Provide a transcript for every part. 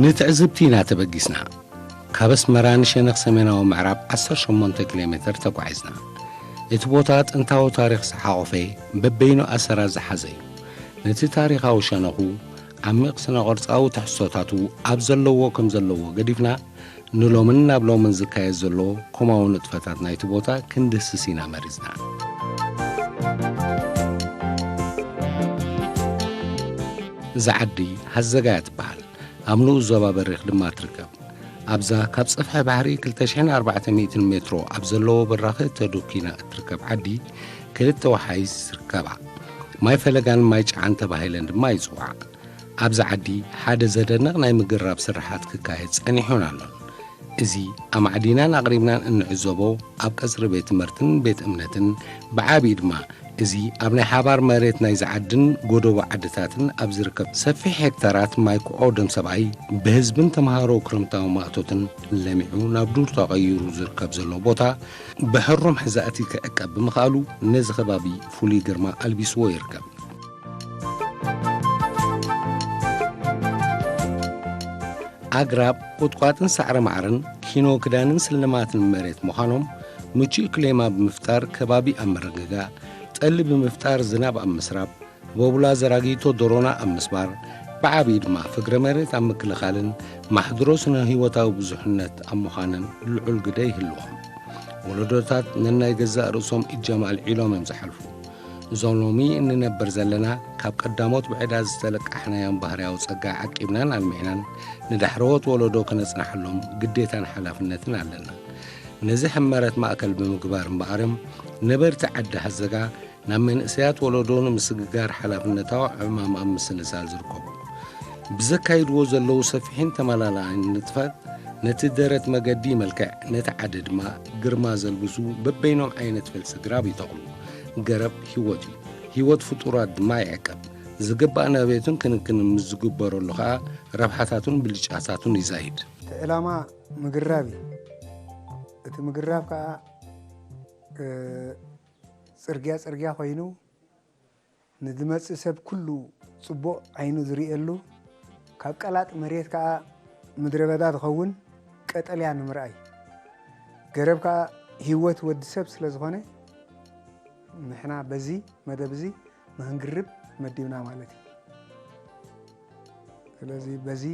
ንትዕዝብቲ ኢና ተበጊስና። ካብ ኣስመራ ንሸነኽ ሰሜናዊ ምዕራብ ዓሰርተ ሸሞንተ ኪሎ ሜተር ተጓዒዝና። እቲ ቦታ ጥንታዊ ታሪኽ ዝሓቖፈ፣ በበይኑ ኣሰራት ዝሓዘ እዩ። ነቲ ታሪኻዊ ሸነኹ፣ ዓሚቕ ስነ-ቅርጻዊ ትሕዝቶታቱ ኣብ ዘለዎ ከም ዘለዎ ገዲፍና፣ ንሎምን ናብ ሎምን ዝካየድ ዘሎ ኮማዊ ንጥፈታት ናይቲ ቦታ ክንድህስስ ኢና መሪጽና። እዛ ዓዲ ሃዘጋ እያ ትበሃል። ኣብ ንኡስ ዞባ በሪኽ ድማ ትርከብ። ኣብዛ ካብ ጽፍሒ ባሕሪ ክልተ ሽሕን ኣርባዕተ ሚእትን ሜትሮ ኣብ ዘለዎ ብራኸ ተዱኪና እትርከብ ዓዲ፣ ክልተ ወሓይዝ ይርከባ። ማይ ፈለጋን ማይ ጨዓን ተባሂለን ድማ ይጽዋዓ። ኣብዛ ዓዲ ሓደ ዘደንቕ ናይ ምግራብ ስርሓት ክካየድ ጸኒሑን ኣሎን። እዚ ኣማዕዲናን ኣቕሪብናን እንዕዘቦ፣ ኣብ ቀጽሪ ቤት ትምህርትን ቤት እምነትን፣ ብዓቢኡ ድማ እዚ ኣብ ናይ ሓባር መሬት ናይዚ ዓድን ጎደቦ ዓድታትን ኣብ ዝርከብ ሰፊሕ ሄክታራት ማይ ኩዖ ደም ሰብኣይ፣ ብህዝብን ተምሃሮ ክረምታዊ ማእቶትን ለሚዑ ናብ ዱር ተቐይሩ ዝርከብ ዘሎ ቦታ፣ ብሕሩም ሕዛእቲ ክዕቀብ ብምኽኣሉ፣ ነዚ ከባቢ ፍሉይ ግርማ ኣልቢስዎ ይርከብ። ኣግራብ፣ ቁጥቋጥን ሳዕሪ ማዕርን ኪኖ ክዳንን ስልማትን መሬት ምዃኖም፣ ምቹእ ክሌማ ብምፍጣር ከባቢ ኣብ ምርግጋእ፣ ጠሊ ብምፍጣር ዝናብ ኣብ ምስራብ፣ ቦቡላ ዘራጊቶ ዶሮና ኣብ ምስባር፣ ብዓቢኡ ድማ ፍግረ መሬት ኣብ ምክልኻልን ማሕድሮ ስነ ህይወታዊ ብዙሕነት ኣብ ምዃንን ልዑል ግደ ይህልዎም። ወለዶታት ነናይ ገዛእ ርእሶም እጃም ኣልዒሎም እዮም ዝሓልፉ። እዞም ሎሚ እንነብር ዘለና፣ ካብ ቀዳሞት ብዕዳ ዝተለቃሕናዮም ባህርያዊ ጸጋ ዓቂብናን ኣልሚዕናን፣ ንዳሕረዎት ወለዶ ከነጽንሓሎም ግዴታን ሓላፍነትን ኣለና። ነዚ ሕመረት ማእከል ብምግባር እምበኣርም፣ ነበርቲ ዓዲ ሃዘጋ ናብ መንእሰያት ወለዶ ንምስግጋር ሓላፍነታዊ ዕማም ኣብ ምስልሳል ዝርከቡ። ብዘካይድዎ ዘለዉ ሰፊሕን ተመላላኣይን ንጥፈት፣ ነቲ ደረት መገዲ መልክዕ፣ ነቲ ዓዲ ድማ ግርማ ዘልብሱ በበይኖም ዓይነት ፈልሲ ግራብ ይተኽሉ። ገረብ ህይወት እዩ። ህይወት ፍጡራት ድማ ይዕቀብ። ዝግባእ ናብየቱን ክንክንን ምስ ዝግበረሉ ኸኣ፣ ረብሓታቱን ብልጫታቱን ይዛይድ። እቲ ዕላማ ምግራብ እዩ። እቲ ምግራብ ከኣ፣ እ፣ ጽርግያ ጽርግያ ኮይኑ፣ ንዝመጽእ ሰብ ኩሉ ጽቡቕ ዓይኑ ዝርእየሉ፣ ካብ ቀላጥ መሬት ከኣ ምድረ በዳ ዝኸውን ቀጠልያ ንምርኣይ። ገረብ ከኣ ህይወት ወዲ ሰብ ስለ ዝኾነ፣ ንሕና በዚ መደብ እዚ ንኽንግርብ መዲብና ማለት እዩ። ስለዚ በዚ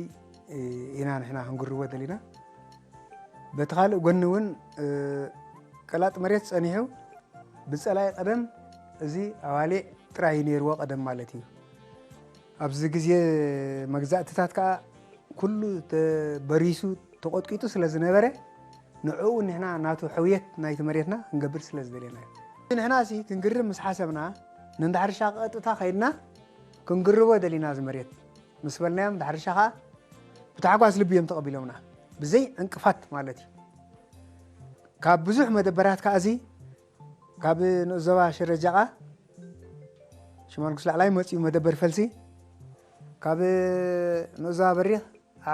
ኢና ንሕና ክንግርቦ ደሊና። በቲ ካልእ ጎኒ እውን፣ እ፣ ቀላጥ መሬት ጸኒሑ፣ ብጸላኢ ቀደም እዚ ኣዋሊዕ ጥራይ እዩ ነይርዎ ቀደም ማለት እዩ። ኣብዚ ግዜ መግዛእትታት ከኣ ኩሉ ተበሪሱ ተቖጥቂጡ ስለ ዝነበረ፣ ንዕኡ ንሕና ናቱ ሕውየት ናይቲ መሬትና ክንገብር ስለ ዝደለና እዩ። ንሕና ሲ ክንግርብ ምስ ሓሰብና፣ ንንዳሕርሻ ቀጥታ ከይድና ክንግርቦ ደሊና እዚ መሬት ምስ በልናዮም፣ ዳሕርሻ ከኣ ብታሕጓስ ልቢ እዮም ተቐቢሎምና። ብዘይ ዕንቅፋት ማለት እዩ። ካብ ብዙሕ መደበራት ከኣ እዚ ካብ ንኡስ ዞባ ሽረ ጃቓ ሽመልኩስ ላዕላይ መጺኡ መደበር ፈልሲ፣ ካብ ንኡስ ዞባ በሪኽ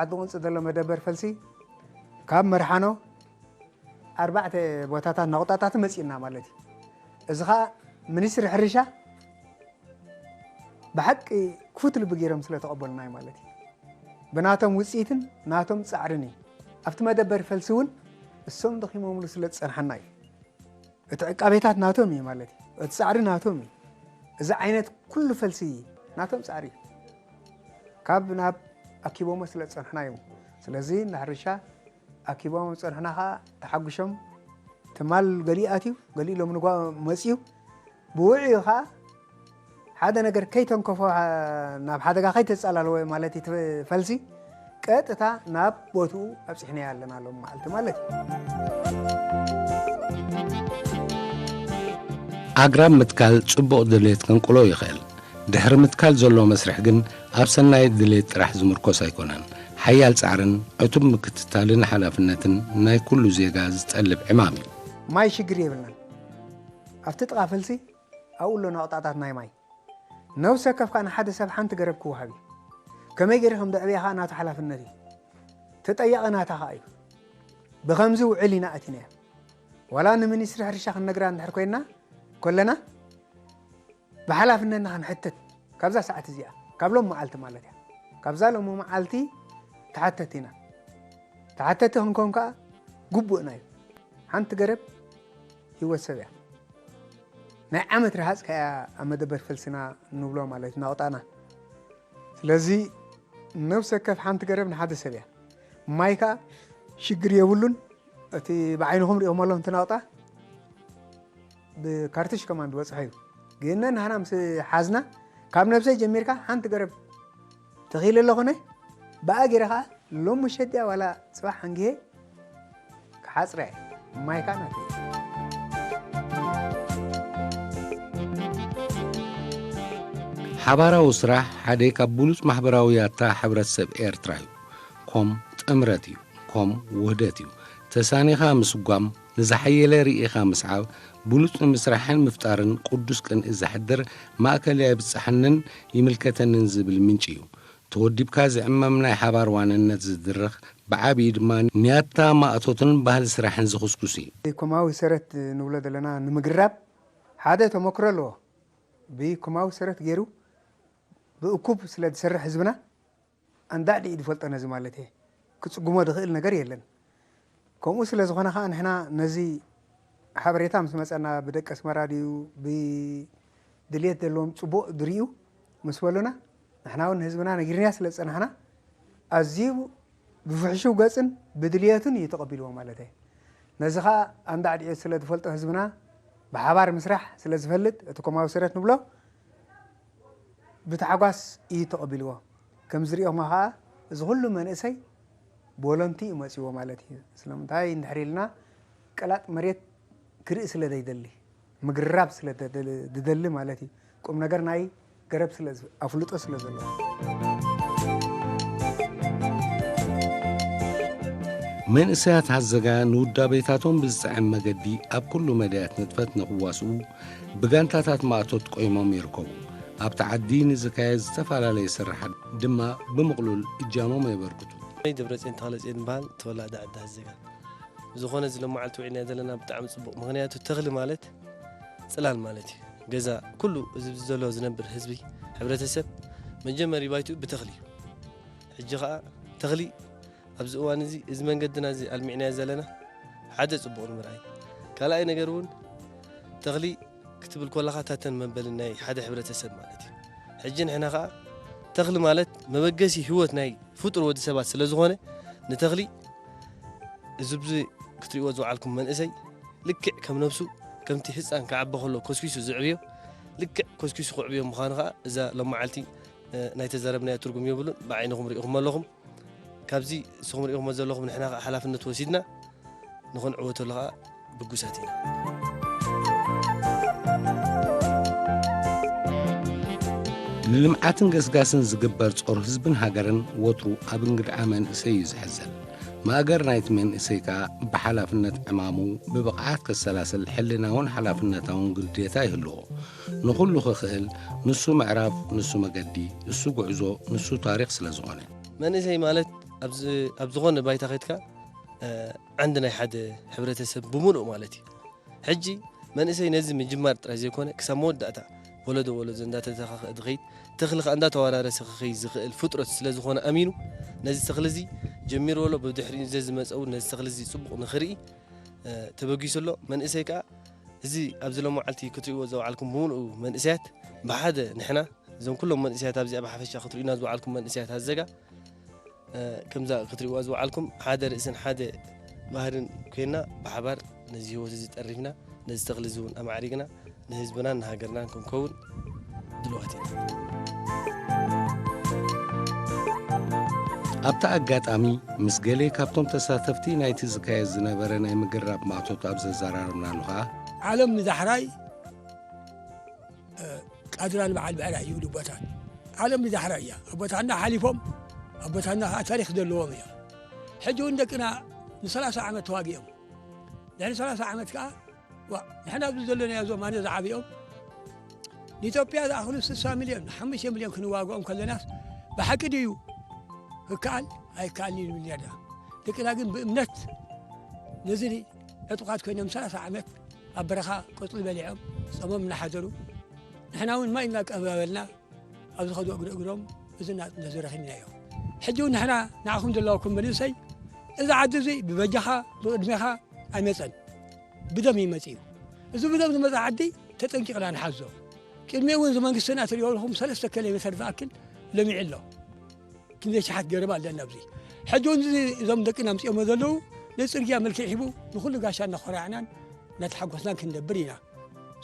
ዓዲ ቁንጺ ዘሎ መደበር ፈልሲ፣ ካብ መርሓኖ ኣርባዕተ ቦታታት ነቑጣታት መጺእና ማለት እዩ። እዚ ኸኣ ሚኒስትሪ ሕርሻ ብሓቂ ክፉት ልቢ ገይሮም ስለ ተቐበሉና እዩ ማለት እዩ። ብናቶም ውጽኢትን ናቶም ጻዕርን እዩ። ኣብቲ መደበር ፈልሲ እውን እሶም ደኺሞምሉ ስለ ዝጸንሓና እዩ። እቲ ዕቃቤታት ናቶም እዩ ማለት እዩ። እቲ ጻዕሪ ናቶም እዩ። እዚ ዓይነት ኩሉ ፈልሲ ናቶም ጻዕሪ እዩ። ካብ ናብ ኣኪቦሞ ስለ ዝጸንሕና እዮም። ስለዚ እንዳ ሕርሻ ኣኪቦም ኣብ ጸንሕና ኸኣ ተሓጉሾም፣ ትማል ገሊኡ ኣትዩ፣ ገሊኡ ሎም ንጓ መጽዩ፣ ብውዕዩ ኸኣ ሓደ ነገር ከይተንከፎ፣ ናብ ሓደጋ ከይተጸላለወ ማለት እዩ፣ እቲ ፈልሲ ቀጥታ ናብ ቦትኡ ኣብጺሕናዮ ኣለና ሎም መዓልቲ ማለት እዩ። ኣግራብ ምትካል ጽቡቕ ድሌት ከንቅሎ ይኽእል። ድሕሪ ምትካል ዘሎ መስርሕ ግን ኣብ ሰናይ ድሌት ጥራሕ ዝምርኮስ ኣይኮነን። ሓያል ጻዕርን ዕቱብ ምክትታልን ሓላፍነትን ናይ ኩሉ ዜጋ ዝጠልብ ዕማም እዩ። ማይ ሽግር የብልናን። ኣብቲ ጥቓ ፈልሲ ኣብኡ ኣሎ ነቑጣታት ናይ ማይ። ነብሰ ወከፍ ከኣ ንሓደ ሰብ ሓንቲ ገረብ ክወሃብ እዩ። ከመይ ገይሩ ከም ዘዕብያ ከኣ ናቱ ሓላፍነት እዩ። ተጠያቒ ናታ ከኣ እዩ። ብኸምዚ ውዕል ኢና ኣቲናዮ። ዋላ ንሚኒስትሪ ሕርሻ ክንነግራ እንድሕር ኮይንና፣ ኮለና፣ ብሓላፍነትና ክንሕተት፣ ካብዛ ሰዓት እዚኣ፣ ካብ ሎም መዓልቲ ማለት እያ። ካብዛ ሎም መዓልቲ ተሓተቲ ኢና። ተሓተቲ ክንከውን ከዓ ግቡእና እዩ። ሓንቲ ገረብ ህይወት ሰብ እያ። ናይ ዓመት ረሃፅ ከያ ኣብ መደበር ፈልስና ንብሎ ማለት ናውጣና። ስለዚ ነብሰ ከፍ ሓንቲ ገረብ ንሓደ ሰብ እያ። ማይ ከዓ ሽግር የብሉን። እቲ ብዓይንኹም ሪእኹም ኣለኹም እቲ ናውጣ ብካርትሽ ከማን ዝበፅሖ እዩ። ግን ንሕና ምስ ሓዝና ካብ ነብሰይ ጀሚርካ ሓንቲ ገረብ ተኺለ ኣለኹነ ብኣ ገይረ ከዓ ሎም ምሸት ድያ ዋላ ፅባሕ ሓንጊሄ ክሓፅረ እየ። ማይ ከዓ ናተይ እዩ። ሓባራዊ ስራሕ ሓደ ካብ ብሉጽ ማሕበራዊ ያታ ሕብረተሰብ ኤርትራ እዩ። ኮም ጥምረት እዩ። ኮም ውህደት እዩ። ተሳኒኻ ምስጓም ንዝሓየለ ርኢኻ ምስዓብ ብሉጽ ንምስራሕን ምፍጣርን ቅዱስ ቅንኢ ዘሕድር ማእከል ኣይብጻሕንን ይምልከተንን ዝብል ምንጪ እዩ። ተወዲብካ ዝዕመም ናይ ሓባር ዋንነት ዝድርኽ ብዓብዪ ድማ ንያታ ማእቶትን ባህሊ ስራሕን ዝኹስኩስ እዩ። ኮማዊ ሰረት ንብሎ ዘለና ንምግራብ ሓደ ተመክሮ ኣለዎ። ብኮማዊ ሰረት ገይሩ ብእኩብ ስለ ዝሰርሕ ህዝብና ኣንዳዕዲኡ ዝፈልጦ ነዚ ማለት እየ። ክጽጉሞ ዝኽእል ነገር የለን። ከምኡ ስለ ዝኾነ ኸኣ ንሕና ነዚ ሓበሬታ ምስ መጸና ብደቂ ኣስመራ ድዩ ብድልየት ዘለዎም ጽቡቕ ድርእዩ ምስ በሉና ንሕና እውን ንህዝብና ነጊርና ስለ ዝጸናሕና ኣዝዩ ብፍሕሹው ገጽን ብድልየቱን እዩ ተቐቢልዎ ማለት እየ። ነዚ ኸኣ ኣንዳዕዲኡ ስለ ዝፈልጦ ህዝብና ብሓባር ምስራሕ ስለ ዝፈልጥ እቲ ኮማዊ ሰረት ንብሎ ብታሕጓስ እዩ ተቐቢልዎ። ከም ዝሪኦማ ኸዓ እዚ ኩሉ መንእሰይ ብወለንቱ እዩ መፂዎ ማለት እዩ። ስለምንታይ እንድሕር ኢልና ቀላጥ መሬት ክርኢ ስለ ዘይደሊ ምግርራብ ስለ ዝደሊ ማለት እዩ። ቁም ነገር ናይ ገረብ ስለ ኣፍልጦ ስለ ዘለዎ መንእሰያት ሃዘጋ ንውዳቤታቶም ብዝጥዕም መገዲ ኣብ ኩሉ መዳያት ንጥፈት ንኽዋስኡ ብጋንታታት ማእቶት ቆይሞም ይርከቡ። ኣብቲ ዓዲ ንዝካየድ ዝተፈላለየ ስርሓት ድማ ብምቕሉል እጃሞም የበርክቱ። ኣይ ደብረፅዮን ተኽለፅዮን በሃል ተወላዲ ዓዲ ሃዘጋ። ብዝኾነ እዚ ሎማዓልቲ ውዒልና ዘለና ብጣዕሚ ፅቡቕ፣ ምኽንያቱ ተኽሊ ማለት ፅላል ማለት እዩ። ገዛ ኩሉ እዚ ዘሎ ዝነብር ህዝቢ፣ ሕብረተሰብ መጀመሪ ባይትኡ ብተኽሊ እዩ። ሕጂ ኸዓ ተኽሊ ኣብዚ እዋን እዚ እዚ መንገድና እዚ ኣልሚዕናዮ ዘለና ሓደ ፅቡቕ ንምርኣይ፣ ካልኣይ ነገር እውን ተኽሊ ክትብል ኮለኻ ታተን መበልን ናይ ሓደ ሕብረተሰብ ማለት እዩ። ሕጂ ንሕና ኸዓ ተኽሊ ማለት መበገሲ ህይወት ናይ ፍጡር ወዲ ሰባት ስለ ዝኾነ ንተኽሊ እዚ ብዚ ክትሪእዎ ዝወዓልኩም መንእሰይ ልክዕ ከም ነብሱ ከምቲ ህፃን ክዓቢ ከሎ ኮስኪሱ ዝዕብዮ ልክዕ ኮስኪሱ ክዕብዮ ምዃኑ ኸዓ እዛ ሎመዓልቲ ናይ ተዛረብናዮ ትርጉም የብሉን። ብዓይንኹም ሪኢኹም ኣለኹም። ካብዚ ንስኹም ሪኢኹሞ ዘለኹም ንሕና ከዓ ሓላፍነት ወሲድና ንኽንዕወተሉ ከዓ ብጉሳት ኢና። ንልምዓትን ገስጋስን ዝግበር ጾር ህዝብን ሃገርን ወትሩ ኣብ እንግድዓ መንእሰይ እዩ ዝሕዘል። ማእገር ናይቲ መንእሰይ ከኣ ብሓላፍነት ዕማሙ ብብቕዓት ከሰላስል ሕልናውን ሓላፍነታውን ግዴታ ይህልዎ። ንኹሉ ክኽእል ንሱ ምዕራፍ፣ ንሱ መገዲ፣ እሱ ጉዕዞ፣ ንሱ ታሪኽ ስለ ዝኾነ። መንእሰይ ማለት ኣብ ዝኾነ ባይታ ኸድካ ዓንዲ ናይ ሓደ ሕብረተሰብ ብምሉእ ማለት እዩ። ሕጂ መንእሰይ ነዚ ምጅማር ጥራይ ዘይኮነ ክሳብ መወዳእታ ወለዶ ወለዶ እንዳተተኻኸ ዝኸይድ ተኽሊ ከዓ እንዳተዋራረሰ ክኸይድ ዝኽእል ፍጥረት ስለ ዝኾነ ኣሚኑ ነዚ ተኽሊ እዚ ጀሚርዎ ኣሎ። ብድሕሪኡ ዘዝመፀ እውን ነዚ ተኽሊ እዚ ፅቡቕ ንኽርኢ ተበጊሱ ኣሎ። መንእሰይ ከዓ እዚ ኣብዚ ሎመዓልቲ ክትሪእዎ ዘውዓልኩም ብምሉኡ መንእሰያት ብሓደ ንሕና እዞም ኩሎም መንእሰያት ኣብዚኣ ብሓፈሻ ክትሪኡና ዝወዓልኩም መንእሰያት ኣዘጋ ከምዛ ክትሪእዋ ዝወዓልኩም ሓደ ርእስን ሓደ ባህርን ኮይና ብሓባር ነዚ ህይወት እዚ ጠሪፍና ነዚ ተኽሊ እዚ እውን ኣማዕሪግና ንህዝብናን ንሃገርናን ክንከውን ድልዋት ኢና። ኣብቲ ኣጋጣሚ ምስ ገሌ ካብቶም ተሳተፍቲ ናይቲ ዝካየድ ዝነበረ ናይ ምግራብ ማእቶት ኣብ ዘዘራረብናሉ ኸኣ ዓለም ንዳሕራይ ቃድራን በዓል ብዕራይ ይብሉ ኣቦታት። ዓለም ንዳሕራይ እያ። ኣቦታትና ሓሊፎም ኣቦታትና ከዓ ታሪክ ዘለዎም እዮም። ሕጂ እውን ደቅና ንሰላሳ ዓመት ተዋጊኦም ድሕሪ ሰላሳ ዓመት ከዓ ዋ ንሕና ኣብዚ ዘለናዮ እዞም ኣነ ዝዓብኦም ንኢትዮጵያ ዝኣኽሉ ስሳ ሚልዮን ሓሙሽተ ሚልዮን ክንዋግኦም ከለናስ ብሓቂ ድዩ ክከኣል ኣይከኣልን እዩ ንብል ነርና። ደቅና ግን ብእምነት ነዚ ዕጡቓት ኮይኖም ሰላሳ ዓመት ኣብ በረኻ ቆፅሊ በሊዖም ፆሞም እናሓደሩ ንሕና እውን ማይ እናቀባበልና ኣብ ዝኸዱ እግሪ እግሮም እዚ እናዘረኽንናዮ። ሕጂ እውን ንሕና ንዓኹም ዘለዋኩም መንእሰይ፣ እዚ ዓዲ እዚ ብበጃኻ ብቕድሜኻ ኣይመፀን፣ ብደም እዩ መፂኡ። እዚ ብደም ዝመፀ ዓዲ ተጠንቂቕና ንሓዞ። ቅድሚ እውን እዚ መንግስትና ትሪኦ ኣለኹም ሰለስተ ኪሎ ሜትር ዝኣክል ለሚዑ ኣሎ። ክንደይ ሸሓት ገረብ ኣለና ኣብዚ። ሕጂ እውን እዚ እዞም ደቅና ኣምፂኦሞ ዘለዉ ነዚ ፅርግያ መልክዕ ሂቡ ንኹሉ ጋሻ እናኾራዕናን እናተሓጎስናን ክንነብር ኢና።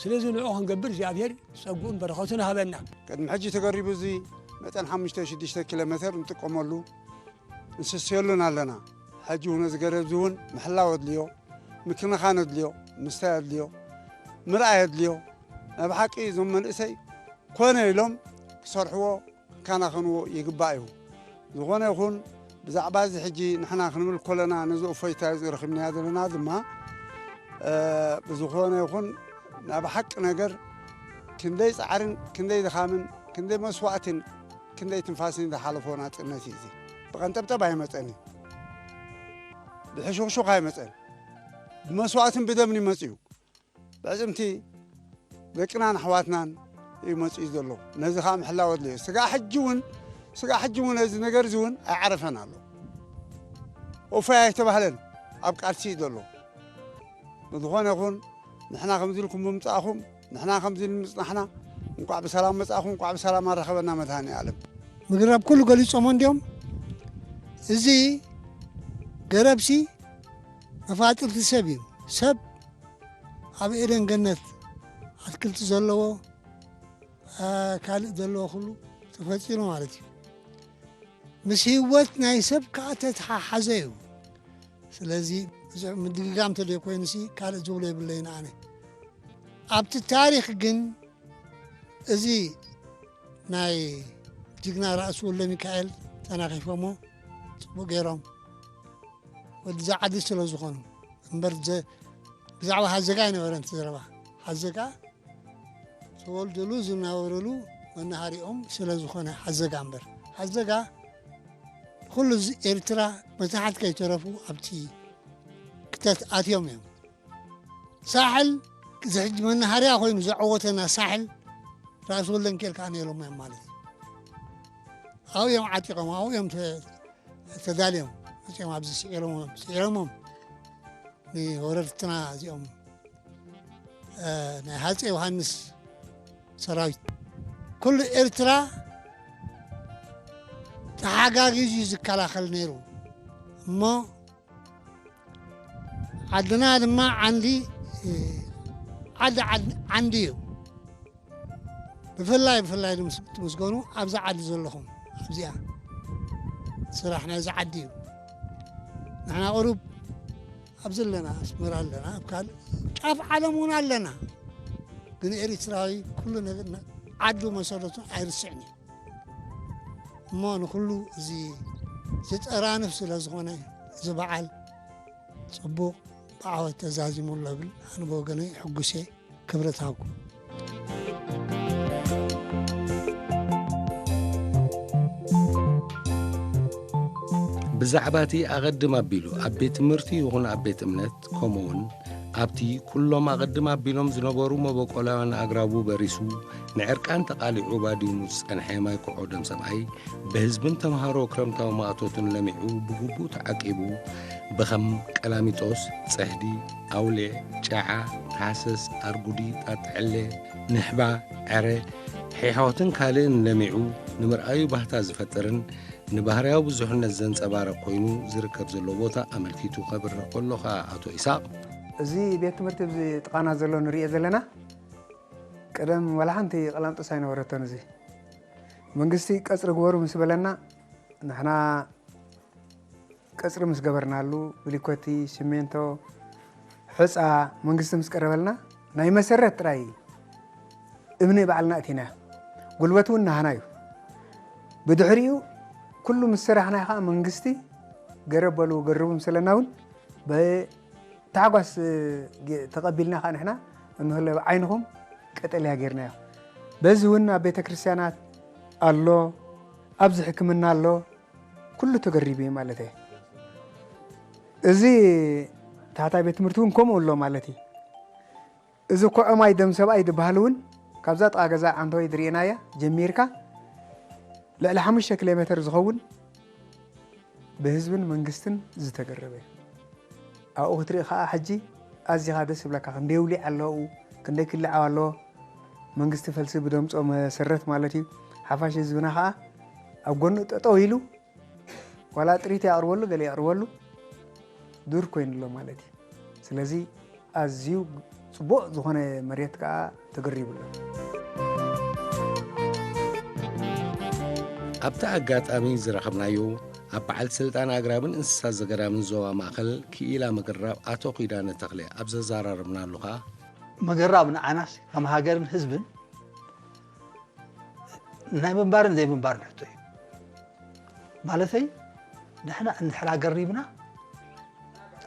ስለዚ ንዑ ክንገብር እግዚኣብሔር ጸግኡን በረኸቱን ሃበና። ቅድሚ ሕጂ ተገሪቡ እዚ መጠን ሓሙሽተ ሽዱሽተ ኪሎ ሜትር ንጥቀመሉ፣ ንስስየሉን ኣለና። ሕጂ እውን እዚ ገረብ እዚ እውን ምሕላው ኣድልዮ፣ ምክንኻን ኣድልዮ፣ ምስታይ ኣድልዮ፣ ምርኣይ ኣድልዮ። ናይ ብሓቂ እዞም መንእሰይ ኮነ ኢሎም ክሰርሕዎ ክከናኸንዎ ይግባእ እዩ። ዝኾነ ይኹን ብዛዕባ እዚ ሕጂ ንሕና ክንብል ከለና ነዚ እፎይታ እዚ ረኺብናዮ ዘለና ድማ፣ እ፣ ብዝኾነ ይኹን ናብ ሓቂ ነገር ክንደይ ጻዕርን ክንደይ ድኻምን ክንደይ መስዋእትን ክንደይ ትንፋስን ዝሓለፎ ናጽነት እዩ። እዚ ብቐንጠብጠብ ኣይመጸን እዩ። ብሕሹኽሹኽ ኣይመጸን። ብመስዋእትን ብደምን ይመጽእ እዩ። ብዕጽምቲ ደቅናን ኣሕዋትናን እዩ መጺኡ ዘሎ። ነዚ ኸኣ ምሕላው ኣድልዮ። ስጋዕ ሕጂ እውን፣ ስጋዕ ሕጂ እውን እዚ ነገር እዚ እውን ኣይዓረፈን ኣሎ። እፎይ ኣይተባህለን፣ ኣብ ቃልሲ እዩ ዘሎ። ብዝኾነ ይኹን፣ ንሕና ከምዚ ኢልኩም ብምጻእኹም፣ ንሕና ከምዚ ኢል ምጽናሕና፣ እንቋዕ ብሰላም መጻእኹም፣ እንቋዕ ብሰላም ኣራኸበና መድሃኔ ዓለም። ምግራብ ኩሉ ገሊጾሞ እንድዮም። እዚ ገረብሲ መፋጥርቲ ሰብ እዩ። ሰብ ኣብ ኤደን ገነት ኣትክልቲ ዘለዎ፣ አ፣ ካልእ ዘለዎ ኩሉ ተፈጢሩ ማለት እዩ። ምስ ህይወት ናይ ሰብ ከኣ ተተሓሓዘ እዩ። ስለዚ ብዙሕ ምድግጋም እንተደይ ኮይኑሲ ካልእ ዝብሎ የብለይን ኣነ። ኣብቲ ታሪኽ ግን እዚ ናይ ጅግና ራእሲ ወልደ ሚካኤል ተናኺፎሞ ጽቡቕ ገይሮም ወዲ ዛዓዲ ስለ ዝኾኑ እምበር ዘ-፣ ብዛዕባ ሃዘጋ ኣይነበረን እቲ ዘረባ። ሃዘጋ ተወልድሉ ዝናበረሉ መናሃሪኦም ስለ ዝኾነ ሃዘጋ እምበር። ሃዘጋ ኩሉ እዚ ኤርትራ መታሕት ከይተረፉ ኣብቲ ክተት ኣትዮም እዮም። ሳሕል እዚ ሕጂ መናሃርያ ኮይኑ ዘዐወተና ሳሕል ራእሲ ወልደ ሚካኤል ከኣ ነይሮም እዮም ማለት እዩ። ኣብኡ እዮም ዓጢቖም፣ ኣብኡ እዮም ተ-፣ ተዳልዮም መጺኦም ኣብዚ ስዒሮም፣ ስዒሮሞም ንወረርትና እዚኦም፣ እ፣ ናይ ሃፀይ ዮሃንስ ሰራዊት። ኩሉ ኤርትራ ተሓጋጊዙ እዩ ዝከላኸል ነይሩ። እሞ ዓድና ድማ ዓንዲ፣ እ፣ ዓዲ፣ ዓዲ፣ ዓንዲ እዩ። ብፍላይ፣ ብፍላይ ድምስ-፣ ትምስገኑ ኣብዛ ዓዲ ዘለኹም፣ ኣብዚኣ ስራሕ ናይዚ ዓዲ እዩ። ንሕና ቁሩብ ኣብዚ ኣለና፣ ኣስመራ ኣለና፣ ኣብ ካልእ ጫፍ ዓለም እውን ኣለና። ግን ኤርትራዊ ኩሉ ነገር ነ-፣ ዓዱ መሰረቱ ኣይርስዕን እዩ። እሞ ንኹሉ እዚ ዝጠራንፍ ስለ ዝኾነ እዚ በዓል ጽቡቕ ብዓወት ተዛዚሙ ኣሎ እብል ኣነ ብወገነይ ሕጉስ እየ። ክብረት ሃብኩም። ብዛዕባ እቲ ኣቐድም ኣቢሉ ኣብ ቤት ትምህርቲ ይኹን ኣብ ቤት እምነት፣ ከምኡውን ኣብቲ ኩሎም ኣቐድም ኣቢሎም ዝነበሩ መበቆላውያን ኣግራቡ በሪሱ ንዕርቃን ተቓሊዑ ባዲሙ ዝጸንሐ ማይ ኮዖዶም ሰብኣይ፣ ብህዝብን ተምሃሮ ክረምታዊ ማእቶትን ለሚዑ ብግቡእ ተዓቂቡ፣ ብኸም ቀላሚጦስ፣ ጽሕዲ፣ ኣውሊዕ፣ ጨዓ፣ ሃሰስ፣ ኣርጉዲ፣ ጣጥዕለ፣ ንሕባ፣ ዕረ፣ ሒሖትን ካልእን ለሚዑ ንምርኣዩ ባህታ ዝፈጥርን ንባህርያዊ ብዙሕነት ዘንጸባርቕ ኮይኑ ዝርከብ ዘሎ ቦታ ኣመልኪቱ ከብርህ ከሎ ኸኣ ኣቶ ኢሳቕ፣ እዚ ቤት ትምህርቲ ኣብዚ ጥቓና ዘሎ ንርእዮ ዘለና፣ ቀደም ዋላ ሓንቲ ቀላምጦስ ኣይነበረቶን። እዚ መንግስቲ ቀጽሪ ግበሩ ምስ በለና፣ ንሕና ቀጽሪ ምስ ገበርናሉ፣ ብሊኮቲ፣ ሲሜንቶ፣ ሑጻ መንግስቲ ምስ ቀረበልና፣ ናይ መሰረት ጥራይ እምኒ ባዕልና እቲና። ጉልበት እውን ናህና እዩ። ብድሕሪኡ ኩሉ ምስ ሰራሕና ከዓ መንግስቲ ገረብ በሉ ገርቡ ምስ በለና እውን ብታሕጓስ፣ እ፣ ጌ-፣ ተቐቢልና ከዓ ንሕና እንሆ ለ ዓይንኹም ቀጠልያ ጌርናዮ። በዚ እውን ኣብ ቤተ ክርስቲያናት ኣሎ፣ ኣብዚ ሕክምና ኣሎ፣ ኩሉ ተገሪቡ እዩ ማለት እየ። እዚ ታሕታይ ቤት ትምህርቲ እውን ከምኡ ኣሎ ማለት እዩ። እዚ ኮዖ ማይ ደም ሰብኣይ ዝበሃል እውን ካብዛ ጥቓ ገዛ ዓንተወይ ዝርኤናያ ጀሚርካ ልዕሊ ሓሙሽተ ኪሎ ሜትር ዝኸውን ብህዝብን መንግስትን ዝተገረበ እዩ። ኣብኡ ክትርኢ ከዓ ሕጂ ኣዚኻ ደስ ይብለካ። ክንደይ ውሊዕ ኣለዉ፣ ክንደይ ክልዓው ኣለዎ። መንግስቲ ፈልሲ ብደምፆ መሰረት ማለት እዩ። ሓፋሽ ህዝብና ከዓ ኣብ ጎኑ ጠጠው ኢሉ ዋላ ጥሪት የቕርበሉ፣ ገለ የቕርበሉ፣ ዱር ኮይኑሎ ማለት እዩ። ስለዚ ኣዝዩ ጽቡቕ ዝኾነ መሬት ከኣ ተገሪቡ ኣሎ። ኣብቲ ኣጋጣሚ ዝረኸብናዮ ኣብ በዓል ስልጣን ኣግራብን እንስሳ ዘገዳምን ዞባ ማእኸል ክኢላ ምግራብ ኣቶ ኪዳነ ተኽለ ኣብ ዘዘራረብናሉ ከኣ ምግራብ ንዓናስ ከም ሃገርን ህዝብን ናይ ምንባርን ዘይምንባርን ሕቶ እዩ። ማለተይ ንሕና እንድሕር ኣገሪብና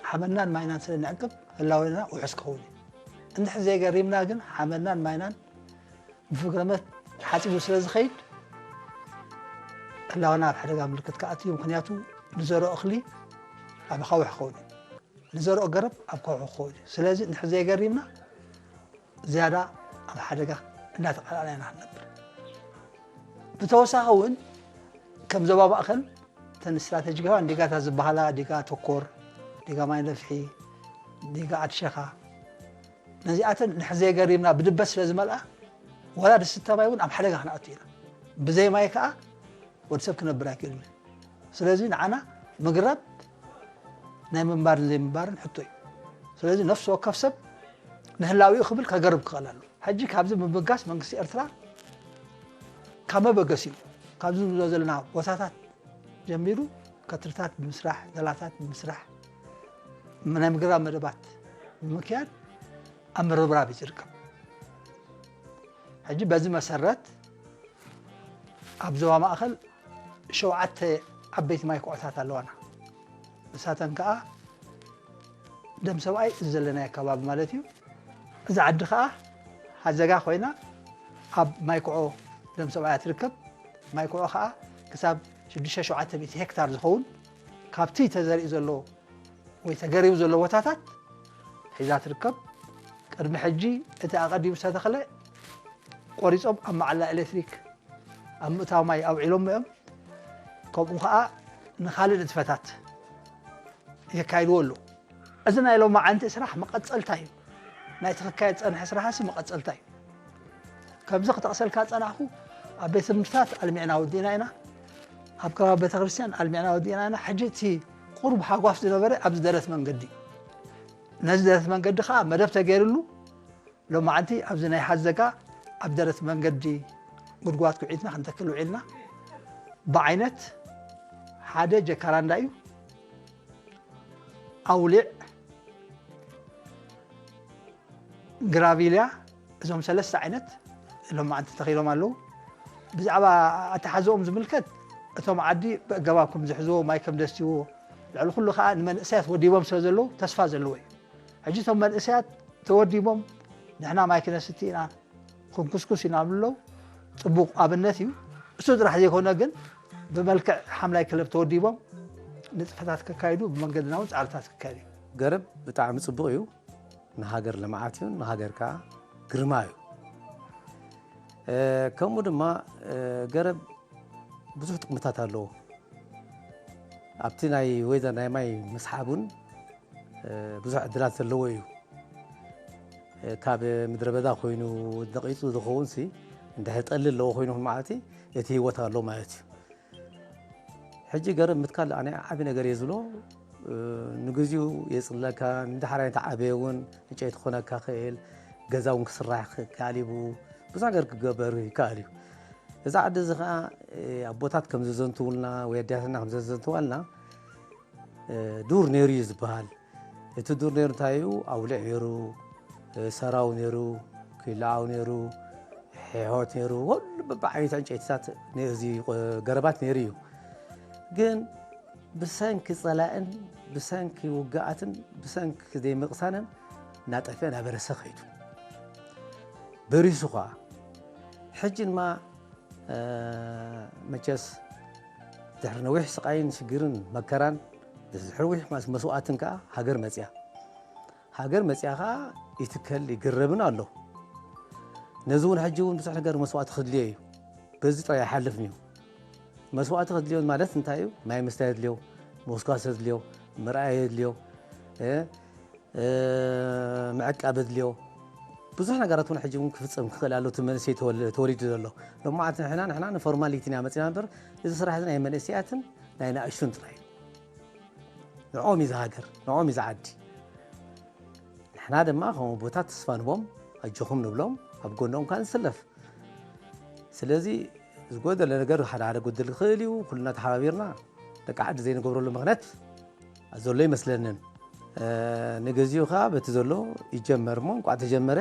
ሓመድናን ማይናን ስለ ንዕቅብ ህላዌና ውሑስ ክኸውን እዩ። እንድሕር ዘይገሪብና ግን ሓመድናን ማይናን ብፍግረመት ሓፂቡ ስለ ዝኸይድ ህላወና ኣብ ሓደጋ ምልክት ክኣቱ እዩ። ምክንያቱ ንዘርኦ እኽሊ ኣብ ኣኻውሕ ክኸውን እዩ። ንዘርኦ ገረብ ኣብ ከውሒ ክኸውን እዩ። ስለዚ እንድሕር ዘይገሪብና ዝያዳ ኣብ ሓደጋ እንዳተቃላዕና ኢና ክንነብር። ብተወሳኺ እውን ከም ዞባ ማእኸል እተን ስትራተጂካውያን ዲጋታት ዝበሃላ ዲጋ ተኮር፣ ዲጋ ማይ ነፍሒ፣ ዲጋ ኣድሸኻ ነዚኣተን እንድሕር ዘይገሪብና ብድበት ስለ ዝመልኣ ዋላ ድስተ ማይ እውን ኣብ ሓደጋ ክንኣቱ ኢና። ብዘይ ማይ ከዓ ወዲ ሰብ ክነብር ኣይክእልን እዩ። ስለዚ ንዓና ምግራብ ናይ ምንባርን ዘይምንባርን ሕቶ እዩ። ስለዚ ነፍሲ ወከፍ ሰብ ንህላዊኡ ክብል ከገርብ ክኽእል ኣለዎ። ሕጂ ካብዚ ምብጋስ መንግስቲ ኤርትራ ካብ መበገሲኡ ካብዚ ንብሎ ዘለና ቦታታት ጀሚሩ ከትርታት ብምስራሕ፣ ደላታት ብምስራሕ፣ ናይ ምግራብ መደባት ብምክያድ ኣብ ምርብራብ እዩ ዝርከብ። ሕጂ በዚ መሰረት ኣብ ዞባ ማእኸል ሸውዓተ ዓበይቲ ማይ ኩዖታት ኣለዋና። ንሳተን ከዓ ደም ሰብኣይ እዚ ዘለናዮ ከባቢ ማለት እዩ። እዛ ዓዲ ከዓ ሃዘጋ ኮይና ኣብ ማይ ኩዖ ደም ሰብኣያ ትርከብ። ማይ ኩዖ ከዓ ክሳብ ሽዱሽተ ሸውዓተ ሚእቲ ሄክታር ዝኸውን ካብቲ ተዘሪኡ ዘሎ ወይ ተገሪቡ ዘሎ ቦታታት ሒዛ ትርከብ። ቅድሚ ሕጂ እቲ ኣቐዲሙ ዝተተኽለ ቆሪጾም ኣብ መዓላ ኤሌክትሪክ ኣብ ምእታው ማይ ኣውዒሎሞ እዮም። ከምኡ ኸኣ ንኻልእ ንጥፈታት የካይድዎ ኣለዉ። እዚ ናይ ሎማዓንቲ ስራሕ መቐጸልታ እዩ። ናይቲ ክካየድ ዝጸንሐ ስራሕሲ መቐጸልታ እዩ። ከምዚ ክጠቕሰልካ ዝጸናሕኩ ኣብ ቤት ትምህርትታት ኣልሚዕና ወዲእና ኢና። ኣብ ከባቢ ቤተክርስትያን ኣልሚዕና ወዲእና ኢና። ሕጂ እቲ ቁሩብ ሃጓፍ ዝነበረ ኣብዚ ደረት መንገዲ እዩ። ነዚ ደረት መንገዲ ኸኣ መደብ ተገይርሉ ሎማዓንቲ ኣብዚ ናይ ሓዘጋ ኣብ ደረት መንገዲ ጉድጓድ ኩዒትና ክንተክል ውዒልና። ብዓይነት ሓደ ጀካራንዳ እዩ። ኣውሊዕ፣ ግራቪልያ፣ እዞም ሰለስተ ዓይነት ሎማዓንቲ ተተኺሎም ኣለዉ። ብዛዕባ ኣተሓዝኦም ዝምልከት እቶም ዓዲ ብኣገባብ ከም ዝሕዝዎ ማይ ከም ዘስትይዎ ልዕሊ ኩሉ ከዓ ንመንእሰያት ወዲቦም ስለ ዘለዉ ተስፋ ዘለዎ እዩ። ሕጂ እቶም መንእሰያት ተወዲቦም ንሕና ማይ ክነስቲ ኢና ክንኩስኩስ ኢና ብለው ፅቡቕ ኣብነት እዩ። እሱ ጥራሕ ዘይኮነ ግን ብመልክዕ ሓምላይ ክለብ ተወዲቦም ንጥፈታት ከካይዱ ብመንገድና እውን ፃዕርታት ክካየድ እዩ። ገረብ ብጣዕሚ ፅቡቕ እዩ። ንሃገር ልምዓት እዩ፣ ንሃገር ከዓ ግርማ እዩ። ከምኡ ድማ ገረብ ብዙሕ ጥቕምታት ኣለዎ። ኣብቲ ናይ ወይዘር ናይ ማይ ምስሓብ እውን ብዙሕ ዕድላት ዘለዎ እዩ። ካብ ምድረ በዳ ኮይኑ ነቒፁ ዝኸውን ሲ እንድሕር ጠሊ ኣለዎ ኮይኑ መዓልቲ እቲ ህይወት ኣሎ ማለት እዩ። ሕጂ ገረብ ምትካል ኣነ ዓቢ ነገር እየ ዝብሎ። ንግዚኡ የጽልለካ፣ ንድሓር ኣይተዓበየ እውን ዕንጨይቲ ክኾነካ ክእል፣ ገዛ እውን ክስራሕ ይከኣል እዩ፣ ብዙሕ ነገር ክገበር ይከኣል እዩ። እዚ ዓዲ እዚ ኸዓ ኣቦታት ከም ዘዘንትውልና ወይ ኣዴታትና ከም ዘዘንትዋልና ዱር ነይሩ እዩ ዝበሃል። እቲ ዱር ነይሩ እንታይ እዩ? ኣውሊዕ ነይሩ፣ ሰራው ነይሩ፣ ኪላዓው ነይሩ፣ ሒሖት ነይሩ፣ ወሉ በብዓይነቱ ዕንጨይትታት ነዚ ገረባት ነይሩ እዩ። ግን ብሰንኪ ጸላእን ብሰንኪ ውግኣትን ብሰንኪ ዘይምቕሳንን እናጠፍአ እናበረሰ ኸይዱ። በሪሱ ኸዓ። ሕጂ ድማ መቸስ ድሕሪ ነዊሕ ስቓይን ሽግርን መከራን ድሕሪ ነዊሕ መስዋእትን ከዓ ሃገር መፅያ። ሃገር መፅያ ከዓ ይትከል ይግረብን ኣሎ። ነዚ እውን ሕጂ እውን ብዙሕ ነገር መስዋእቲ ክድልዮ እዩ። በዚ ጥራይ ኣይሓልፍን እዩ። መስዋእቲ ክድልዮ ማለት እንታይ እዩ? ማይ ምስታይ የድልዮ፣ ምውስኳስ የድልዮ፣ ምርኣይ የድልዮ፣ እ፣ እ፣ ምዕቃብ የድልዮ። ብዙሕ ነገራት እውን ሕጂ እውን ክፍጸም ክኽእል ኣሎ። እቲ መንእሰይ ተወል-፣ ተወሊዱ ዘሎ ሎማዓት ንሕና፣ ንሕና ንፎርማሊቲ ኢና መጺና እምበር፣ እዚ ስራሕ እዚ ናይ መንእሰያትን ናይ ንኣሽቱን ጥራይ እዩ። ንዕኦም እዩ ዝሃገር፣ ንዕኦም እዩ ዝዓዲ። ንሕና ድማ ከም ኣቦታት ተስፋ ንቦም፣ ኣጆኹም ንብሎም፣ ኣብ ጎኖም ከኣ ንስለፍ። ስለዚ ዝጎደለ ነገር ሓደ ሓደ ጎደል ክኽእል እዩ። ኩልና ተሓባቢርና ደቂ ዓዲ ዘይንገብረሉ ምኽንያት ዘሎ ይመስለንን። እ፣ ንግዚኡ ከኣ በቲ ዘሎ ይጀመር እሞ እንቋዕ ተጀመረ።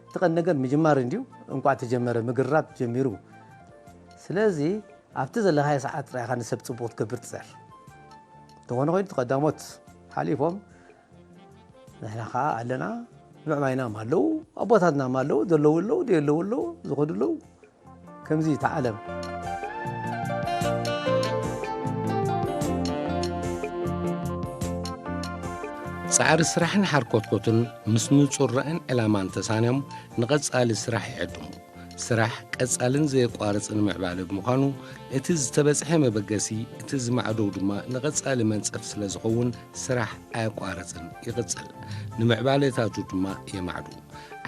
እቲ ቀንዲ ነገር ምጅማር እንድዩ። እንቋዕ ተጀመረ፣ ምግርራብ ጀሚሩ። ስለዚ ኣብቲ ዘለኻዮ ሰዓት ጥራይ ኢኻ ንሰብ ጽቡቕ ክትገብር ትጽዕር። እንተኾነ ኮይኑ እቲ ቀዳሞት ሓሊፎም ንሕና ከኣ ኣለና። ምዕባይና ኣለዉ፣ ኣቦታትና ኣለዉ፣ ዘለዉ ኣለዉ፣ ደየለዉ ኣለዉ፣ ዝኸዱ ኣለዉ። ከምዚ እዩ እቲ ዓለም። ጻዕሪ ስራሕን ሓርኮትኮትን ምስ ንጹር ራእን ዕላማን ተሳንዮም ንቐጻሊ ስራሕ ይዕድሙ። ስራሕ ቀጻልን ዘየቋርጽን ምዕባለ ብምዃኑ፣ እቲ ዝተበጽሐ መበገሲ፣ እቲ ዝማዕደው ድማ ንቐጻሊ መንጸፍ ስለ ዝኸውን፣ ስራሕ ኣየቋረጽን ይቕጽል። ንምዕባለታቱ ድማ የማዕዱ።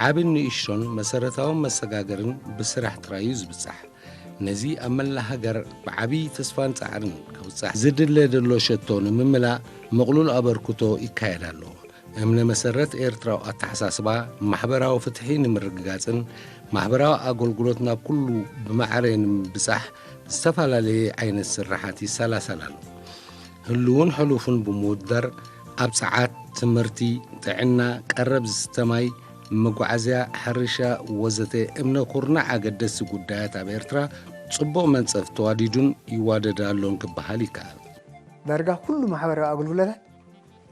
ዓብን ንእሽቶን መሰረታውን መሰጋገርን ብስራሕ ጥራይ እዩ ዝብጻሕ። ነዚ ኣብ መላእ ሃገር ብዓብዪ ተስፋን ጻዕርን ክብጻሕ ዝድለ ዘሎ ሸቶ ንምምላእ ምቕሉል ኣበርክቶ ይካየድ ኣሎ። እምነ መሰረት ኤርትራዊ ኣተሓሳስባ ማሕበራዊ ፍትሒ ንምርግጋጽን ማሕበራዊ ኣገልግሎት ናብ ኩሉ ብማዕረ ንምብጻሕ ዝተፈላለየ ዓይነት ስራሓት ይሰላሰል ኣሎ። ህሉውን ሕሉፍን ብምውዳር ኣብ ጸዓት፣ ትምህርቲ፣ ጥዕና፣ ቀረብ ዝስተ ማይ፣ መጓዓዝያ፣ ሕርሻ ወዘተ እምነ ኩርናዕ ኣገደስቲ ጉዳያት ኣብ ኤርትራ ጽቡቕ መንጸፍ ተዋዲዱን ይዋደድ ኣሎን ክበሃል ይከኣል። ዳርጋ ኩሉ ማሕበራዊ ኣገልግሎታት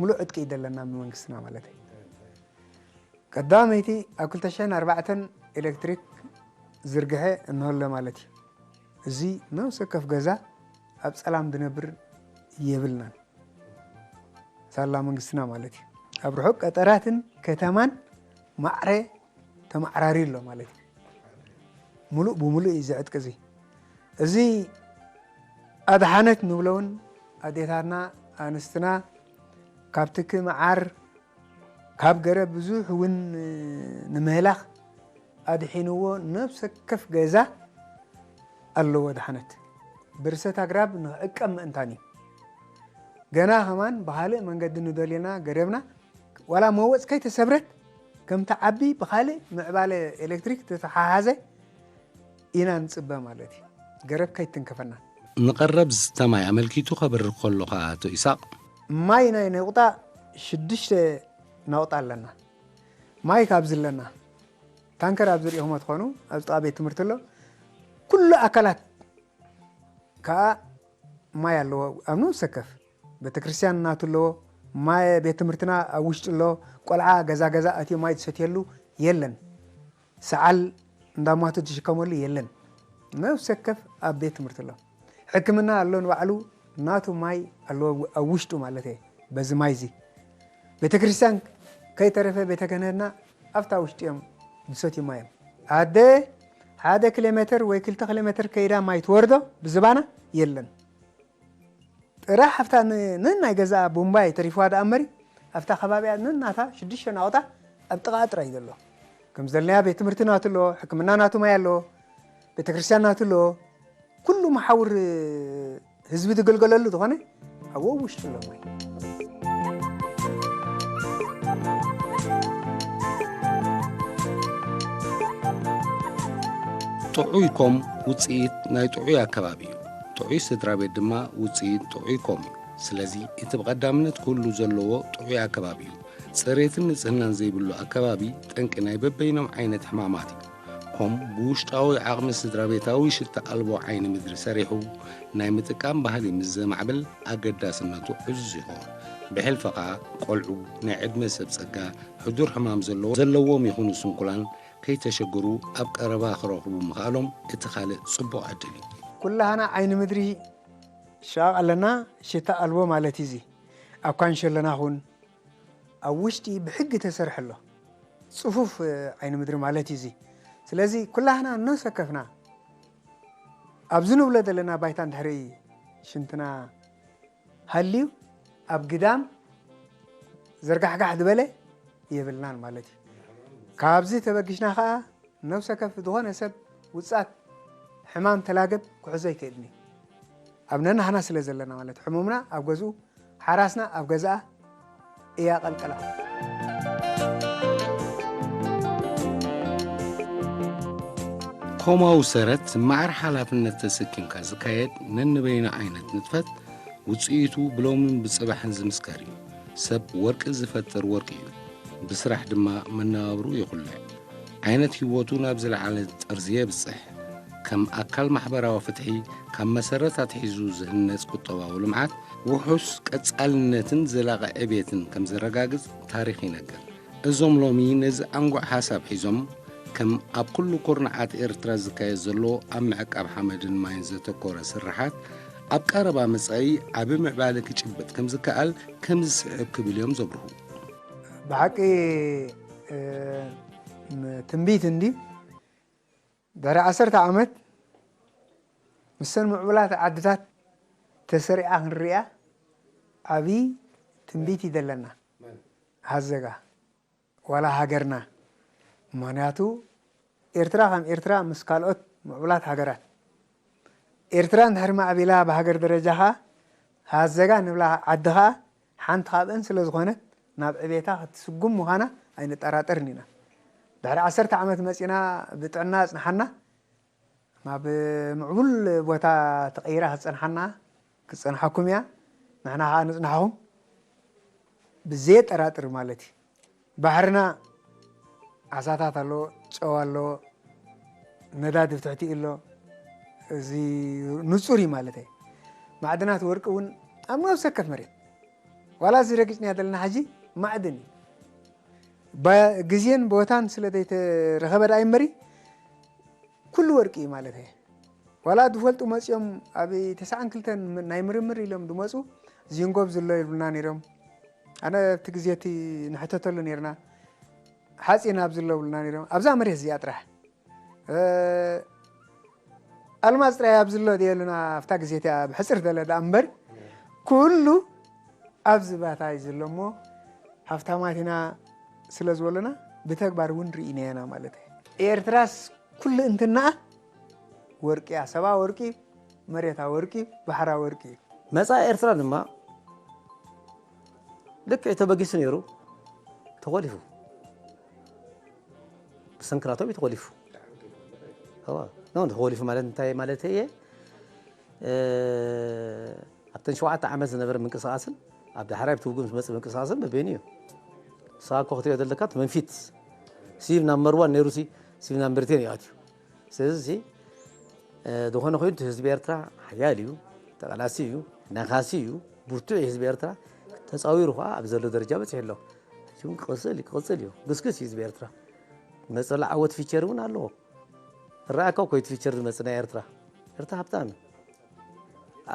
ምሉእ ዕጥቂ እዩ ዘለና ብመንግስትና ማለት እዩ። ቀዳመይቲ ኣብ ክልተ ሽሕን ኣርባዕተን ኤሌክትሪክ ዝርግሐ እንሆሎ ማለት እዩ። እዚ ነፍሲ ወከፍ ገዛ ኣብ ጸላም ዝነብር የብልናን። ሳላ መንግስትና ማለት እዩ። ኣብ ርሑቕ ቀጠራትን ከተማን ማዕረ ተማዕራሪ ኣሎ ማለት እዩ። ሙሉእ ብሙሉእ እዩ እዚ ዕጥቂ እዚ። እዚ ኣድሓነት ንብሎ እውን ኣዴታትና ኣንስትና ካብ ትኪ መዓር ካብ ገረብ ብዙሕ እውን ንምህላኽ ኣድሒንዎ ነፍሲ ወከፍ ገዛ ኣለዎ ድሓነት። ብርሰት ኣግራብ ንኽዕቀብ ምእንታን እዩ። ገና ከማን ብኻልእ መንገዲ ንደልዮና ገረብና ዋላ መወፅ ከይተሰብረት ከም ትዓቢ ብኻልእ ምዕባለ ኤሌክትሪክ ዝተተሓሓዘ ኢና ንፅበ ማለት እዩ። ገረብ ከይትንከፈና። ንቐረብ ዝስተ ማይ ኣመልኪቱ ከብርህ ከሎ ኸኣ ኣቶ ኢሳቕ። ማይ ናይ ነቑጣ ሽዱሽተ ነቑጣ ኣለና። ማይ ካብዚ ኣለና። ታንከር ኣብዚ ሪኢኹሞ ትኾኑ፣ ኣብዚ ጥቓ ቤት ትምህርቲ ኣሎ። ኩሉ ኣካላት ከኣ ማይ ኣለዎ። ኣብ ንኡስ ሰከፍ ቤተክርስትያን ናቱ ኣለዎ። ማይ ቤት ትምህርትና ኣብ ውሽጢ ኣሎ። ቆልዓ ገዛ ገዛ ኣትዩ ማይ ዝሰትየሉ የለን። ሰዓል እንዳማቱ ዝሽከመሉ የለን። ነፍሲ ወከፍ ኣብ ቤት ትምህርቲ ኣሎ። ሕክምና ኣሎ ንባዕሉ ናቱ ማይ ኣለዎ ኣብ ውሽጡ ማለት እየ። በዚ ማይ እዚ ቤተክርስትያን ከይተረፈ ቤተ ክህነትና ኣብታ ውሽጢ እዮም ዝሰትዩ ማዮም። ኣደ ሓደ ኪሎ ሜትር ወይ ክልተ ኪሎ ሜትር ከይዳ ማይ ትወርዶ ብዝባና የለን። ጥራሕ ኣብታ ን-፣ ነናይ ገዛኣ ቡምባ እዩ ተሪፍዋ ደኣ እምበሪ፣ ኣብታ ከባቢኣ ነናታ ሽዱሽተ ናቑጣ ኣብ ጥቓኣ ጥራይ እዩ ዘሎ። ከም ዘለናያ ቤት ትምህርቲ ናቱ ኣለዎ፣ ሕክምና ናቱ ማይ ኣለዎ፣ ቤተክርስትያን ናቱ ኣለዎ። ኩሉ መሓውር ህዝቢ ዝግልገለሉ ዝኾነ ኣብኡ ውሽጢ ኣሎ ማይ። ጥዑይ ኮም ውጽኢት ናይ ጥዑይ ኣከባቢ እዩ። ጥዑይ ስድራ ቤት ድማ ውጽኢት ጥዑይ ኮም እዩ። ስለዚ እቲ ብቐዳምነት ክህሉ ዘለዎ ጥዑይ ኣከባቢ እዩ። ጽሬትን ንጽህናን ዘይብሉ ኣከባቢ ጠንቂ ናይ በበይኖም ዓይነት ሕማማት እዩ። ኮም ብውሽጣዊ ዓቕሚ ስድራ ቤታዊ ሽታ ኣልቦ ዓይኒ ምድሪ ሰሪሑ ናይ ምጥቃም ባህሊ ምስ ዘማዕብል ኣገዳስነቱ ዕዙዝ ይኸውን። ብሕልፊ ኸኣ ቆልዑ፣ ናይ ዕድመ ሰብ ጸጋ፣ ሕዱር ሕማም ዘለዎ፣ ዘለዎም ይኹኑ ስንኩላን ከይተሸግሩ ኣብ ቀረባ ክረኽቡ ምኽኣሎም እቲ ካልእ ጽቡቕ ዕድል እዩ። ኩላህና ዓይኒ ምድሪ ሽቓቕ ኣለና፣ ሽታ ኣልቦ ማለት እዩ እዚ። ኣብ ካንሸ ኣለና ኹን፣ ኣብ ውሽጢ ብሕጊ ተሰርሐ ኣሎ። ጽፉፍ፣ እ፣ ዓይኒ ምድሪ ማለት እዩ እዚ። ስለዚ ኩላህና ነፍሲ ወከፍና ኣብዚ ንብሎ ዘለና ባይታ እንድሕሪ ሽንትና ሃልዩ ኣብ ግዳም ዘርጋሕጋሕ ዝበለ የብልናን ማለት እዩ። ካብዚ ተበጊስና ኸዓ ነብሰ ከፍ ዝኾነ ሰብ ውጻት ሕማም ተላገብ ክሕዞ ኣይክእልን እዩ። ኣብ ነናህና ስለ ዘለና ማለት ሕሙምና ኣብ ገዝኡ ሓራስና ኣብ ገዛኣ እያ ቀልቀላ። ኮማዊ ሰረት ማዕር ሓላፍነት ተሰኪምካ ዝካየድ ነንበይኑ ዓይነት ንጥፈት ውፅኢቱ ብሎምን ብፅባሕን ዝምስከር እዩ። ሰብ ወርቂ ዝፈጥር ወርቂ እዩ። ብስራሕ ድማ መነባብርኡ ይኹልዕ። ዓይነት ህይወቱ ናብ ዝለዓለ ጠርዚ የብፅሕ። ከም ኣካል ማሕበራዊ ፍትሒ ካብ መሰረት ኣትሒዙ ዝህነፅ ቁጠባዊ ልምዓት ውሑስ ቀፃልነትን ዘላቒ ዕቤትን ከም ዘረጋግፅ ታሪኽ ይነግር። እዞም ሎሚ ነዚ ኣንጉዕ ሓሳብ ሒዞም ከም ኣብ ኩሉ ኩርናዓት ኤርትራ ዝካየድ ዘሎ ኣብ ምዕቃብ ሓመድን ማይን ዘተኮረ ስርሓት ኣብ ቀረባ መጻኢ ዓቢ ምዕባለ ክጭብጥ ከም ዝከኣል ከም ዝስዕብ ክብል እዮም ዘብርሁ። ብሓቂ ትንቢት እንዲ ድሕሪ ዓሰርተ ዓመት ምሰን ምዕቡላት ዓድታት ተሰሪዓ ክንሪኣ ዓብዪ ትንቢት እዩ ዘለና። ሃዘጋ ዋላ ሃገርና። ምኽንያቱ ኤርትራ ከም ኤርትራ ምስ ካልኦት ምዕቡላት ሃገራት፣ ኤርትራ እንድሕር ማዕቢላ ብሃገር ደረጃ ኸኣ ሃዘጋ ንብላ ዓዲ ኸኣ ሓንቲ ካብአን ስለ ዝኾነት ናብ ዕቤታ ክትስጉም ምዃና ኣይንጠራጠርን ኢና። ድሕሪ ዓሰርተ ዓመት መጺና ብጥዕና ኣጽንሓና ናብ ምዕቡል ቦታ ተቐይራ ክትጸንሓና ክትጸንሓኩም እያ። ንሕና ኸኣ ንጽንሓኹም ብዘየጠራጥር ማለት እዩ። ባሕርና ዓሳታት ኣለዎ፣ ጨው ኣለዎ፣ ነዳዲ ብትሕቲኡ ኣሎ። እዚ ንጹር እዩ ማለት እዩ። ማዕድናት ወርቂ እውን ኣብ ነብሲ ወከፍ መሬት ዋላ እዚ ረጊጽናዮ ዘለና ሕጂ ማዕድን እዩ። ግዜን ቦታን ስለ ዘይተረኸበ ደኣ እምበሪ ኩሉ ወርቂ እዩ ማለት እየ። ዋላ ዝፈልጡ መፂኦም ኣብ ተስዓን ክልተን ናይ ምርምር ኢሎም ዝመፁ ዚንጎብ ዝሎ ይብሉና ነይሮም። ኣነ ኣብቲ ግዜ እቲ ንሕተተሉ ነይርና ሓፂን ኣብ ዝሎ ብሉና ነይሮም። ኣብዛ መሬት እዚኣ ጥራሕ ኣልማዝ ጥራይ ኣብ ዝሎ ድየሉና ኣብታ ግዜ እቲኣ ብሕፅር ደለ ደኣ እምበር ኩሉ ኣብዚ ባታ እዩ ዘሎ እሞ ሃፍታማት ኢና ስለ ዝበሉና ብተግባር እውን ርኢናዮ ኢና ማለት እዩ። ኤርትራስ ኩሉ እንትናኣ ወርቂ እያ። ሰባ ወርቂ፣ መሬታ ወርቂ፣ ባሕራ ወርቂ እዩ። መጻኢ ኤርትራ ድማ ልክዕ ተበጊሱ ነይሩ ተኾሊፉ። ብሰንክራቶም እዩ ተኾሊፉ። ተኾሊፉ ማለት እንታይ ማለት እየ? ኣብተን ሸውዓተ ዓመት ዝነበረ ምንቅስቃስን ኣብ ዳሕራይ ብትርጉም ዝመፅእ ምንቅስቃስን በበይኑ እዩ። ንስኻ እኮ ክትሪኦ ዘለካ እቲ መንፊት ሲቪል ናምበር ዋን ነይሩ ሲ ሲቪል ናምበር ቴን እዩ ኣትዩ። ስለዚ ዝኾነ ኮይኑ ህዝቢ ኤርትራ ሓያል እዩ፣ ተቓላሲ እዩ፣ ነኻሲ እዩ፣ ብርቱዕ እዩ ህዝቢ ኤርትራ። ተፃዊሩ ከዓ ኣብ ዘሎ ደረጃ በፂሑ ኣሎ። ሕጂ እውን ክቕፅል ክቕፅል እዩ። ግስግስ እዩ ህዝቢ ኤርትራ። ዝመፀሉ ዓወት ፊቸር እውን ኣለዎ። እረኣካ እኮ እቲ ፊቸር ዝመፅእ ናይ ኤርትራ። ኤርትራ ሃብታም እዩ።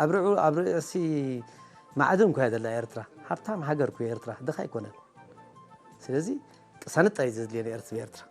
ኣብ ርዑ ኣብ ርእሲ ማዕድን እኮ እያ ዘላ ኤርትራ። ሃብታም ሃገር እኮ ኤርትራ፣ ድኻ ኣይኮነን። ስለዚ ቅሳነት ጥራይ እዩ ዘድልየና ኤርትራ።